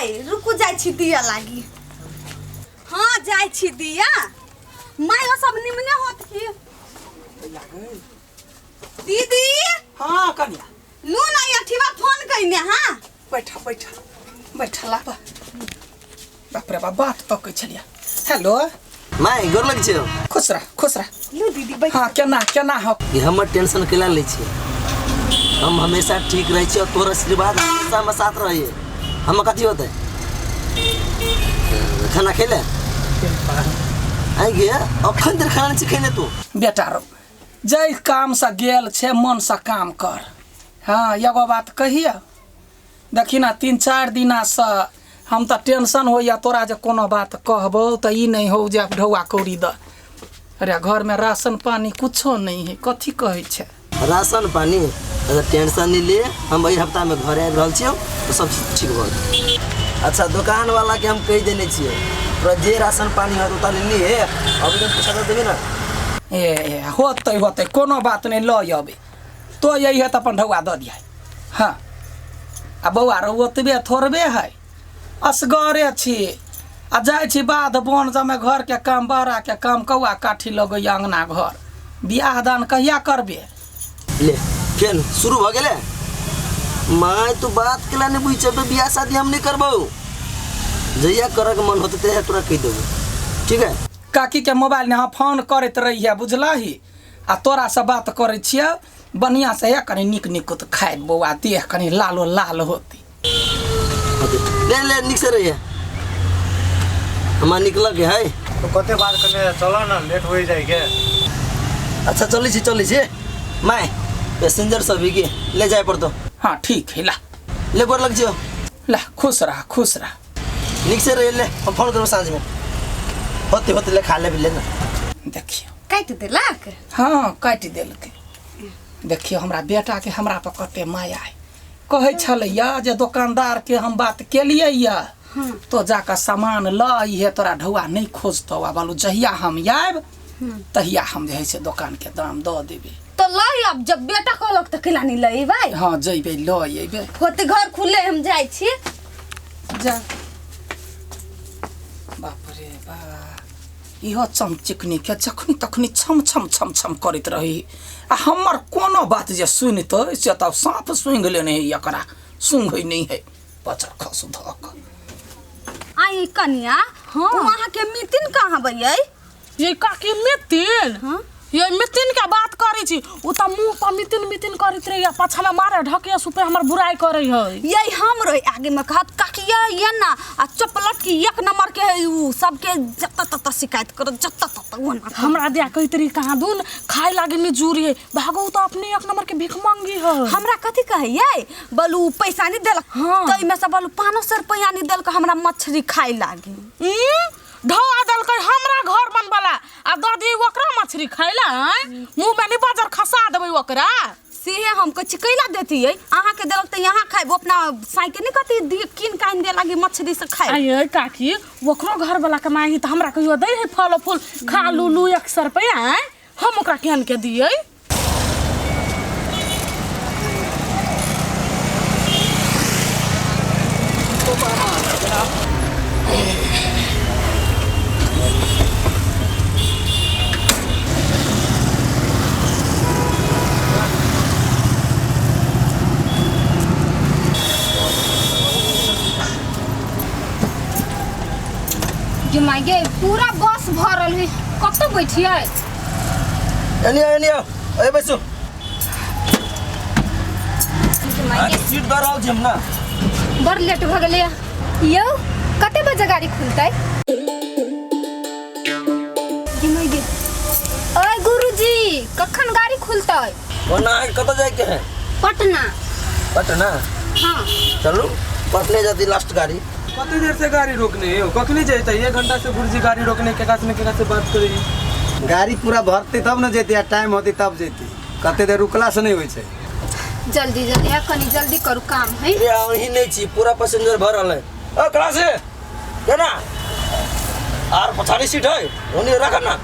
ये रुकू जाइ छी दिया लागी। हाँ जाइ छी दिया। माय ओ सब निमने होत की। दीदी। हाँ कनिया। लू ना अठीवा फोन कइने। हाँ बैठा बैठा बैठा लाबा। बाप रे बाप बात तकै छलिया। हेलो my गोर लग छियौ। खुश रह खुश रह। लू दीदी बैठ। हाँ केना केना हो। ई हमर टेंशन केला लै छियै? हम हमेशा ठीक रहै छियै और तोहर आशीर्वाद हमेशा हमर साथ रहैए। हम कथी होतै? खाना खेले आइ गे? अखन धरि खाना नहि खेने तू? बेटा रौ जाहि कामसँ गेल छै मनसँ काम कर। हाँ एगो बात कहिया देखी ना 3-4 दिनासँ हम तऽ टेंशन होइए तोरा जे कोनो बात कहबौ तऽ ई नहि हौ जे ढौआ कौड़ी दऽ। अरे घरमे राशन पानी कुछो नहि है, कथी कहै छै? राशन पानी अच्छा टेंशन नहीं ले, हम एहि हफ्तामे घरे आबि रहल छियौ तऽ सब चीज ठीक भऽ जेतै। अच्छा दोकान वाला के हम कहि देने छियै तोरा जे राशन पानी होत ओतऽ ले लिए, अभी तक पैसा दऽ देबी ना। ए ए होतै होतै कोनो बात नहि, लऽ अबै तो यही है तऽ अपन ढौआ दऽ दिहे। हाँ आ बौआ रौ ओतबे थोड़बे है, असगरे छी आ जाइ छी बाध बन जमे घरके काम बहराके काम कौआ काठी लगैया अङ्गना घर। बियाह दान कहिया करबे? ले फेन शुरू भऽ गेलै। माय तू बात केला नहि बुझै छै, बियाह शादी हम नहि करबौ, जहिया करऽके मन होतै तहिया तोरा कहि देबौ, ठीक है? काकी के मोबाइल ने हम फोन करैत रहिए बुझलही, आ तोरासँ बात करै छियै बढ़िआँ से हे कनि नीक नीक तऽ खाय बौआ देह कनि लालो लाल होती। ले ले नीक से रहिए, हमरा निकलऽ के है। तो कते बात करने चलो ना, लेट हो जाए के। अच्छा चलै छी चलै छी my, passenger सब भी के ले जाए पड़तो। हाँ ठीक है ला ले गोर लग छियौ। ला खुश रह खुश रह। नीक से रहिए, ले हम फोन करबो साँझ में। होते होते ले खा ले भी ले ना। देखियो काटि देलक। हाँ काटि देलकै। देखियो हमरा बेटा के हमरा पर कते माया है। कहै छलैया जे दोकानदार के हम बात केलियै या तो जाकऽ सामान लऽ अइहे, तोरा ढौआ नहि खोजतौ, आ बालू जहिया हम आयब तहिया हम जे है से दोकान के दाम दऽ देबै। तो लऽ आब, जब बेटा कहलक तऽ केला नहि लऽ अयबै? हाँ जइबै लऽ अयबै। होते घर खुले हम जाइ छी। जा बाप रे बा इहो चमचिकनी के जखनी तखनी छम छम छम छम करैत रही, आ हमर कोनो बात जे सुनतै से तऽ साँप सूंघ लेने है, एकरा सूंघै नहि है पचर खस धऽ कऽ। आई कनिया। हाँ। वहाँ के मितिन कहाँ बइयै? ये काकी मितिन? हाँ। ये मितिन के बात करै छी, उ तऽ मुँह पर मितिन मितिन करैत रहैया, पाछा में मारे ढकिया सुपे हमर बुराई करै है। यही हम रही आगे में कहत काकी ये ना आ चपलट की एक नंबर के है उ, सबके जत्ता तत्ता शिकायत करत जत्ता तत्ता वो ना। हमरा दिया कहैत रही कहाँ दून खाए लागे में जूरी है, भागो तो अपने एक नंबर के भीख मांगी है। हमरा कथी कहैयै बलू पैसा नहीं देलक। हाँ। तो एहिमे से बलू 500 रुपया नहीं देलक हमरा मछली खाए लागी। ढौआ देलकै हमरा घर बनबला आ दऽ दी ओकरा मछली खाइला, मुँह में नहीं बाजार खसा देबै ओकरा। से हम कहै छी कैला देतियै, अहाँके देलक तऽ यहाँ खाइब, अपना साइके नहीं कथी कीन काइन दे लागी मछली से खाइब। आये काकी ओकरो घर वाला कमाई तऽ हमरा कहियो दै है फल फूल खा लू लू 100 रुपया, हम ओकरा केहन के दियै? गे पूरा बस भरल है, कतऽ बैठियै? एनी आओ एनी आओ, ए बैसू। सीट दऽ रहल छी हम ना। बड़ लेट भऽ गेलै यौ। कते बजे गाड़ी खुलतै? ओए गुरुजी कखन गाड़ी खुलतै? ओना अहाँके कतऽ जाइके है? पटना। पटना? हाँ। चलू पटने जाती लास्ट गाड़ी। कते देर से गाड़ी रोकने हो? कखनी जैते? 1 घंटा से गुरुजी गाड़ी रोकने, केकरा से केकरा से बात करी। गाड़ी पूरा भरते तब न जैते, टाइम होते तब जैते, कते देर रुकला से नहीं होइ छै। जल्दी जल्दी है, कनी जल्दी करू काम है। अरे अहीं नहीं छी, पूरा पैसेंजर भरल है। ओ क्लास है केना आर पछाड़ी सीट है ओनी रख ना,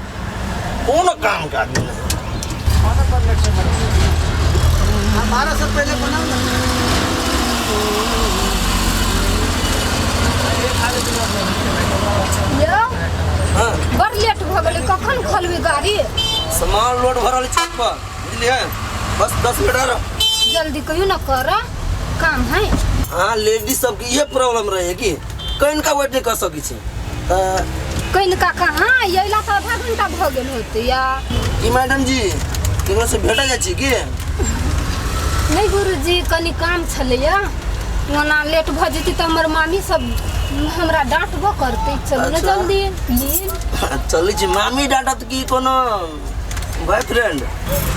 कोनो काम का आदमी नहीं। 12 से पहले बनाओ ना। माल लोड भऽ रहल छत पर, बुझलियै? बस 10 मिनट आरो। जल्दी कहियो न कर, काम है। हाँ, लेडीज सबके इहे प्रॉब्लम रहे कि कनिका वेट नहि कऽ सकै छै। तऽ कनिका कहाँ, अयला तऽ आधा घंटा भऽ गेल होतै। या की मैडम जी, केकरो से भेटल जाइ छी की? नहि गुरुजी, कनि काम छलैया, ओना लेट भऽ जेतै तऽ हमर मामी सब हमरा डाँटबो करतै। चलू ने। अच्छा। जल्दी प्लीज। चलै छी। मामी डाँटत की कोनो बॉयफ्रेंड?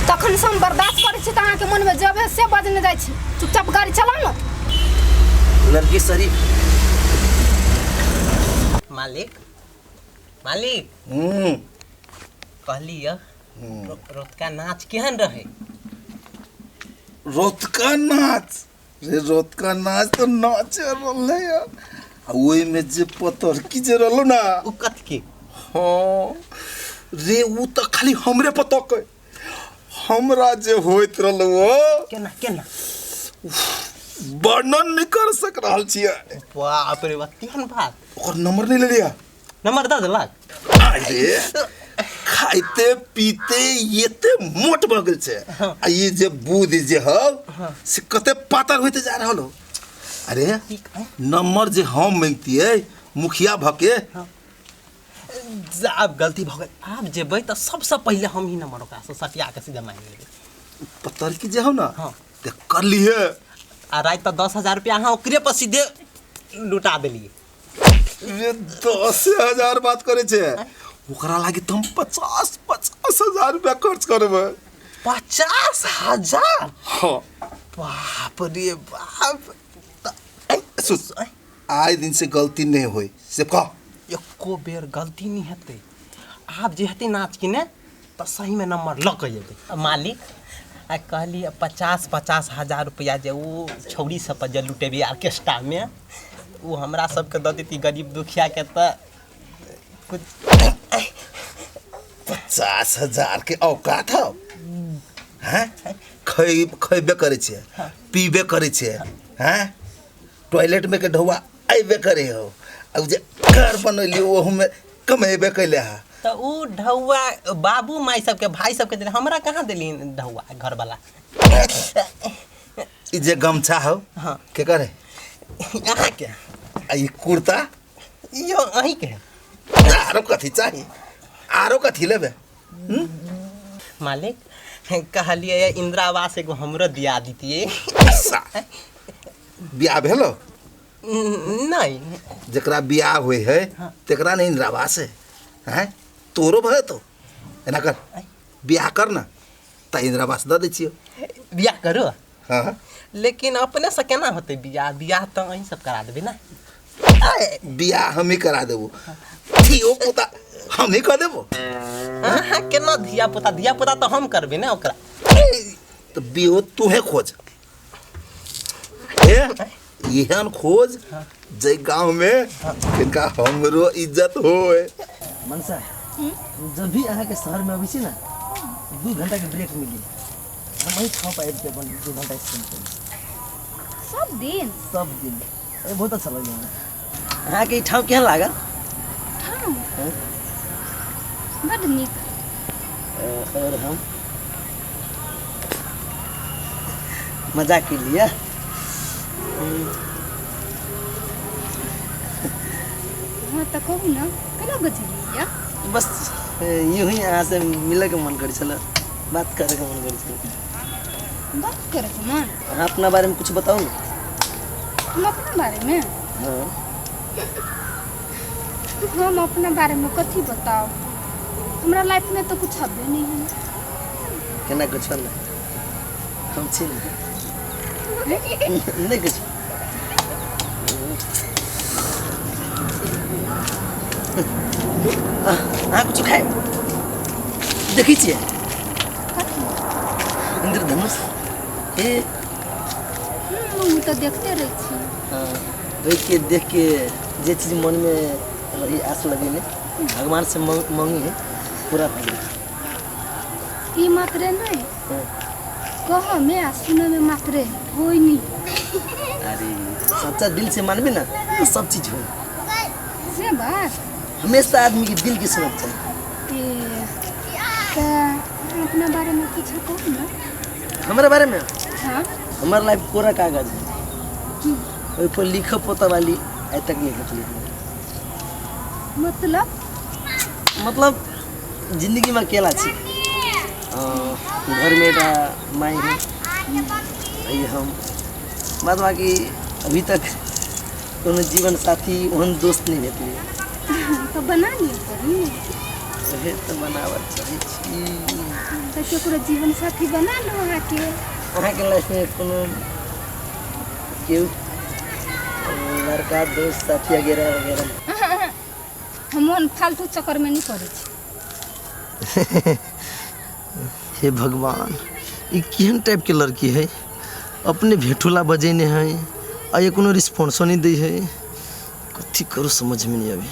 तखन से हम बर्दाश्त करै छी तऽ अहाँके मनमे जब से बजने जाइ छी। चुपचाप गाड़ी चलाउ ने। लड़की शरीफ। मालिक, मालिक। कहली यऽ, रोतका नाच केहन रहै? रोतका नाच रे, रोतका नाच तऽ नाचे रहलै। आ ओहिमे जे पतरकी जे रहलो ना। ओ कथी के? हाँ रे, उ तऽ खाली हमरे पतकै, हमरा जे होइत रहलो ओ। केना केना? वर्णन नहि कर सक रहल छियै। बाप रे बाप, तेहन बात? ओकर नंबर नहि लेलियै। नंबर दऽ देलक? अरे, खाइते पीते एते मोट भऽ गेल छै आ ई जे बुध जे हौ से कते पातर होइते जा रहल हो। अरे, नंबर जे हम मांगतियै मुखिया भके। जा, आब गलती भऽ गेल। आब जेबै तऽ सबसँ पहिले हम ही नंबर ओकरासँ सटिया कऽ सीधा मांगि लेबै। पतरकी जे हौ ना। हाँ। ते कर लिहे। आ राति तऽ 10,000 रुपया अहाँ ओकरे पर सीधे लुटा देलियै। रे, 10,000 बात करे छै? ओकरा लागी तऽ हम 50-50 हजार रुपया खर्च करबै। 50,000? हाँ। बाप रे बाप। सुन, आइ दिन से गलती नहीं होई से कह। एको बेर गलती नहि हेतै। आब जे हेतै नाच कि ने तऽ सहीमे नंबर लऽ कऽ एबै। मालिक, आ कहली 50-50 हजार रुपया जे ओ छौड़ी सब पर जे लुटेबै ऑर्केस्ट्रामे, ओ हमरा सबके दऽ देती गरीब दुखियाके तऽ कुछ। 50,000 के औकात हौ? हैं, खैबे करै छै, पीबे करै छै, हैं, टॉयलेट में के ढौआ अयबे करे हो, आ उ जे घर बनैली ओहू में कमेबे कैले हा। तऽ ओ ढौआ बाबू माय सबके, भाई सबके देले, हमरा कहाँ देली ढौआ घरवाला? ई जे गमछा हौ। हाँ। के करे? अहाँके। आ ई कुर्ता? इहो अहीँके। आरो कथी चाही? आरो कथी लेबे? मालिक, कहलियै इंदिरा आवास एगो हमरो दिया दितियै। बियाह भेलो? नहीं। जकरा बियाह होइ है तेकरा नहीं इंदिरा आवास है? हैं, तोरो भय तो एना कर, बियाह कर ना तऽ इंदिरा आवास दऽ दै छियौ। बियाह करू? हाँ। लेकिन अपने से केना होतै बियाह? बियाह तऽ अहीं सब करा देबै ने। बियाह हम ही करा देबो, धियो पुता हम ही कऽ देबो। अहाँ केना धिया पुता? धिया पुता तऽ हम करबै ने ओकरा। तऽ बियो तूहे खोज, ए एहन खोज जे गांव में किनका हमरो इज्जत होए। मनसा, जब भी अहाँके शहरमे अबै छी ने, 2 घंटाके ब्रेक मिली, हम वही ठाव पर आबि के अपन 2 घंटा स्पेंड करी। सब दिन? सब दिन। अरे, बहुत अच्छा लगै हमरा। अहाँके ई ठाव केहन लागल? ठाम? हाँ? बड नीक। और हम मजाक के लिए। हाँ, तऽ कहू ने, केना बजलियै? बस यूँ ही अहाँसँ मिलैके मन करै छलै, बात करैके मन करै छलै। बात करैके मन? अहाँ अपना बारेमे कुछ बताउ ने। हम अपना बारेमे? हाँ। हम अपना बारेमे कथी बताउ? हमरा लाइफमे तऽ कुछ हबे नहीं है। केना कुछ नहि? हम छी ने। नहि कुछ। अहाँ कुछ खायब? देखै छियै इंद्रधनुष हे। ओ तऽ देखते रहै छी। हाँ, ओहिके देख के जे चीज मनमे रही आस लगेने भगवान से मांगी है, पूरा भऽ गेल। ई मात्रे नहीं। हाँ। कह में आ सुने में मात्रे होई नहीं। अरे, सच्चा दिल से मानबे ना तो सब चीज हो। से बात? हमेशा आदमी के दिल के सुनक चाहिए। ए, तऽ अपना बारेमे किछु कहू ने। हमारे बारे में? हाँ। हमार लाइफ कोरा कागज है, ओहि पर लिखब पोता वाली आइ तक नहीं भेटली। मतलब? मतलब जिंदगी में अकेला छी, घर में एउटा माई है, ये हम, बाद बाकी अभी तक कोनो जीवन साथी ओहन दोस्त नहीं भेटली। तऽ बना लिअ कभी। ओहे तऽ बनाबऽ चाहै छी। तऽ केकरो जीवन साथी बना लू अहाँके। अहाँके लाइफमे कोनो केओ लड़का दोस्त साथी वगैरह वगैरह? हम ओहन फालतू चक्करमे नहि पड़ै छी। हे भगवान, ई केहन टाइपके लड़की है, अपने भेटोला बजेने है आ ये कोनो रिस्पॉन्सो नहीं दै है। कथी करू समझमे नहीं आबे।